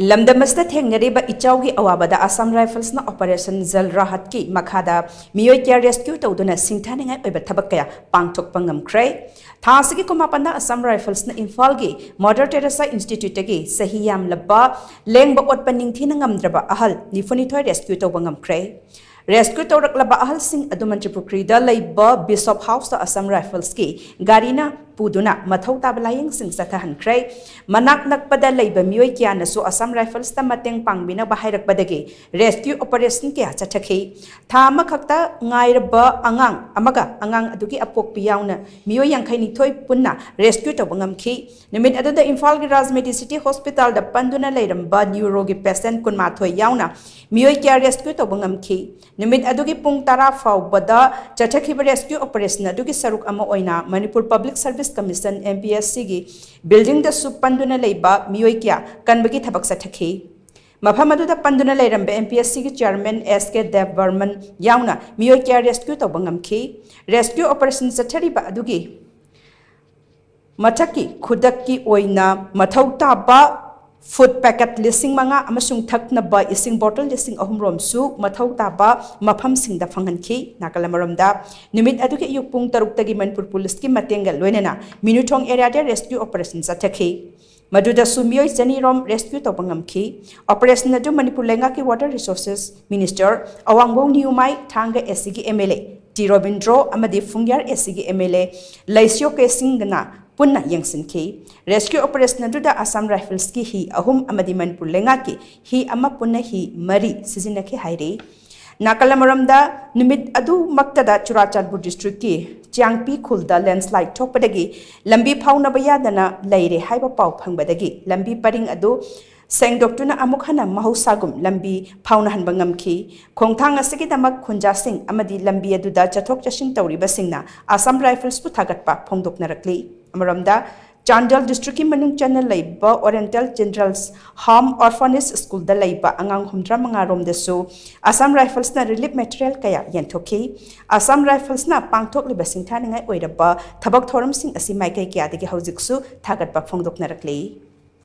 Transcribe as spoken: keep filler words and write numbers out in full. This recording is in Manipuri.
ꯂꯝꯗꯝ ꯑꯁꯤꯗ ꯊꯦꯡꯅꯔꯤꯕ ꯏꯆꯥꯎꯒꯤ ꯑꯋꯥꯕꯗ Assam Riflesꯅ Operation Jal Rahatꯀꯤ ꯃꯈꯥꯗ ꯃꯤꯑꯣꯏ ꯀꯌꯥ rescue ꯇꯧꯗꯨꯅ ꯁꯤꯡꯊꯥꯅꯤꯡꯉꯥꯏ ꯑꯣꯏꯕ ꯊꯕꯛ ꯀꯌꯥ ꯄꯥꯡꯊꯣꯛꯄ ꯉꯝꯈ꯭ꯔꯦ꯫ ꯊꯥ ꯑꯁꯤꯒꯤ ꯀꯨꯟꯃꯥꯄꯟꯗ Assam Riflesꯅ ꯏꯝꯐꯥꯜꯒꯤ Mother Teresa Instituteꯇꯒꯤ ꯆꯍꯤ ꯌꯥꯝꯂꯕ ꯂꯦꯡꯕ ꯑꯣꯠꯄ ꯅꯤꯡꯊꯤꯅ ꯉꯝꯗ꯭ꯔꯕ ꯑꯍꯜ ꯅꯤꯐꯨꯅꯤꯊꯣꯏ rescue ꯇꯧꯕ ꯉꯝꯈ꯭ꯔꯦ꯫ Rescue ꯇꯧꯔꯛꯂꯕ ꯑꯍꯜꯁꯤꯡ ꯑꯗꯨ ꯃꯟꯇ꯭ꯔꯤꯄꯨꯈ꯭ꯔꯤꯗ ꯂꯩꯕ Bishop Houseꯇ Assam Riflesꯀꯤ ꯒꯥꯔꯤꯅ ꯄꯨꯗꯨꯅ ꯃꯊꯧ ꯇꯥꯕ ꯂꯥꯌꯦꯡꯁꯤꯡ ꯆꯠꯊꯍꯟꯈ꯭ꯔꯦ꯫ ꯃꯅꯥꯛ ꯅꯛꯄꯗ ꯂꯩꯕ ꯃꯤꯑꯣꯏ ꯀꯌꯥꯅꯁꯨ Assam Riflesꯇ ꯃꯇꯦꯡ ꯄꯥꯡꯕꯤꯅꯕ ꯍꯥꯏꯔꯛꯄꯗꯒꯤ rescue operation ꯀꯌꯥ ꯆꯠꯊꯈꯤ꯫ ꯊꯥ ꯑꯃꯈꯛꯇ ꯉꯥꯏꯔꯕ ꯑꯉꯥꯡ ꯑꯃꯒ ꯑꯉꯥꯡ ꯑꯗꯨꯒꯤ ꯑꯄꯣꯛꯄꯤ ꯌꯥꯎꯅ ꯃꯤꯑꯣꯏ ꯌꯥꯡꯈꯩꯅꯤꯊꯣꯏ ꯄꯨꯟꯅ rescue ꯇꯧꯕ ꯉꯝꯈꯤ꯫ ꯅꯨꯃꯤꯠ ꯑꯗꯨꯗ ꯏꯝꯐꯥꯜꯒꯤ Raj Medicity Hospitalꯗ ꯄꯟꯗꯨꯅ ꯂꯩꯔꯝꯕ neuro ꯒꯤ patient ꯀꯨꯟꯃꯥꯊꯣꯏ ꯌꯥꯎꯅ ꯃꯤꯑꯣꯏ ꯀꯌꯥ rescue ꯇꯧꯕ ꯉꯝꯈꯤ꯫ ꯅꯨꯃꯤꯠ ꯑꯗꯨꯒꯤ ꯄꯨꯡ ꯇꯔꯥ ꯐꯥꯎꯕꯗ ꯆꯠꯊꯈꯤꯕ rescue operation ꯑꯗꯨꯒꯤ ꯁꯔꯨꯛ ꯑꯃ ꯑꯣꯏꯅ Manipur Public Service Commission, MPSCꯒꯤ buildingꯗꯁꯨ ꯄꯟꯗꯨꯅ ꯂꯩꯕ ꯃꯤꯑꯣꯏ ꯀꯌꯥ ꯀꯟꯕꯒꯤ ꯊꯕꯛ ꯆꯠꯊꯈꯤ꯫ ꯃꯐꯝ ꯑꯗꯨꯗ ꯄꯟꯗꯨꯅ ꯂꯩꯔꯝꯕ MPSCꯒꯤ chairman S K Debbarman ꯌꯥꯎꯅ ꯃꯤꯑꯣꯏ ꯀꯌꯥ rescue ꯇꯧꯕ ꯉꯝꯈꯤ꯫ Rescue operation ꯆꯠꯊꯔꯤꯕ ꯑꯗꯨꯒꯤ ꯃꯊꯛꯀꯤ ꯈꯨꯗꯛꯀꯤ ꯑꯣꯏꯅ ꯃꯊꯧ ꯇꯥꯕ food packet ꯂꯤꯁꯤꯡ ꯃꯉꯥ ꯑꯃꯁꯨꯡ ꯊꯛꯅꯕ ꯏꯁꯤꯡ bottle ꯂꯤꯁꯤꯡ ꯑꯍꯨꯝ ꯔꯣꯝꯁꯨ ꯃꯊꯧ ꯇꯥꯕ ꯃꯐꯝꯁꯤꯡꯗ ꯐꯪꯍꯟꯈꯤ꯫ ꯅꯥꯀꯜ ꯑꯃꯔꯣꯝꯗ, ꯅꯨꯃꯤꯠ ꯑꯗꯨꯒꯤ ꯑꯌꯨꯛ ꯄꯨꯡ ꯇꯔꯨꯛꯇꯒꯤ ꯃꯅꯤꯄꯨꯔ ꯄꯨꯂꯤꯁꯀꯤ ꯃꯇꯦꯡꯒ ꯂꯣꯏꯅꯅ ꯃꯤꯅꯨꯊꯣꯡ areaꯗ rescue operation ꯆꯠꯊꯈꯤ꯫ ꯃꯗꯨꯗꯁꯨ ꯃꯤꯑꯣꯏ ꯆꯅꯤ ꯔꯣꯝ rescue ꯇꯧꯕ ꯉꯝꯈꯤ꯫ Operation ꯑꯗꯨ ꯃꯅꯤꯄꯨꯔ ꯂꯩꯉꯥꯛꯀꯤ Water Resources Minister ꯑꯋꯥꯡꯕꯧ ꯅꯤꯌꯨꯃꯥꯏ, ꯊꯥꯡꯒ ACꯒꯤ MLA ꯇꯤ ꯔꯣꯕꯤꯟꯗ꯭ꯔꯣ ꯑꯃꯗꯤ ꯐꯨꯡꯌꯥꯔ ACꯒꯤ MLA ꯂꯩꯁ꯭ꯌꯣ ꯀꯦ ꯁꯤꯡꯒꯅ ꯄꯨꯟꯅ ꯌꯦꯡꯁꯤꯟꯈꯤ꯫ Rescue operation ꯑꯗꯨꯗ Assam Riflesꯀꯤ ꯍꯤ ꯑꯍꯨꯝ ꯑꯃꯗꯤ ꯃꯅꯤꯄꯨꯔ ꯂꯩꯉꯥꯛꯀꯤ ꯍꯤ ꯑꯃ, ꯄꯨꯟꯅ ꯍꯤ ꯃꯔꯤ ꯁꯤꯖꯤꯟꯅꯈꯤ ꯍꯥꯏꯔꯤ꯫ ꯅꯥꯀꯜ ꯑꯃꯔꯣꯝꯗ, ꯅꯨꯃꯤꯠ ꯑꯗꯨꯃꯛꯇꯗ ꯆꯨꯔꯥꯆꯥꯟꯄꯨꯔ districtꯀꯤ ꯆꯤꯌꯥꯡꯄꯤ ꯈꯨꯜꯗ landslide ꯊꯣꯛꯄꯗꯒꯤ ꯂꯝꯕꯤ ꯐꯥꯎꯅꯕ ꯌꯥꯗꯅ ꯂꯩꯔꯦ ꯍꯥꯏꯕ ꯄꯥꯎ ꯐꯪꯕꯗꯒꯤ ꯂꯝꯕꯤ ꯄꯔꯤꯡ ꯑꯗꯨ ꯁꯦꯡꯗꯣꯛꯇꯨꯅ ꯑꯃꯨꯛ ꯍꯟꯅ ꯃꯍꯧꯁꯥꯒꯨꯝ ꯂꯝꯕꯤ ꯐꯥꯎꯅꯍꯟꯕ ꯉꯝꯈꯤ꯫ ꯈꯣꯡꯊꯥꯡ ꯑꯁꯤꯒꯤꯗꯃꯛ ꯈꯨꯟꯖꯥꯁꯤꯡ ꯑꯃꯗꯤ ꯂꯝꯕꯤ ꯑꯗꯨꯗ ꯆꯠꯊꯣꯛ ꯆꯠꯁꯤꯟ ꯇꯧꯔꯤꯕꯁꯤꯡꯅ Assam Riflesꯄꯨ ꯊꯥꯒꯠꯄ ꯐꯣꯡꯗꯣꯛꯅꯔꯛꯂꯤ꯫ ꯑꯃꯔꯣꯝꯗ, ꯆꯥꯟꯗꯦꯜ districtꯀꯤ ꯃꯅꯨꯡ ꯆꯟꯅ ꯂꯩꯕ Oriental Children's Home Orphanage Schoolꯗ ꯂꯩꯕ ꯑꯉꯥꯡ ꯍꯨꯝꯗ꯭ꯔꯥ ꯃꯉꯥ ꯔꯣꯝꯗꯁꯨ Assam Riflesꯅ relief material ꯀꯌꯥ ꯌꯦꯟꯊꯣꯛꯈꯤ꯫ Assam Riflesꯅ ꯄꯥꯡꯊꯣꯛꯂꯤꯕ ꯁꯤꯡꯊꯥꯅꯤꯡꯉꯥꯏ ꯑꯣꯏꯔꯕ ꯊꯕꯛ ꯊꯧꯔꯝꯁꯤꯡ ꯑꯁꯤ ꯃꯥꯏꯀꯩ ꯀꯌꯥꯗꯒꯤ ꯍꯧꯖꯤꯛꯁꯨ ꯊꯥꯒꯠꯄ ꯐꯣꯡꯗꯣꯛꯅꯔꯛꯂꯤ꯫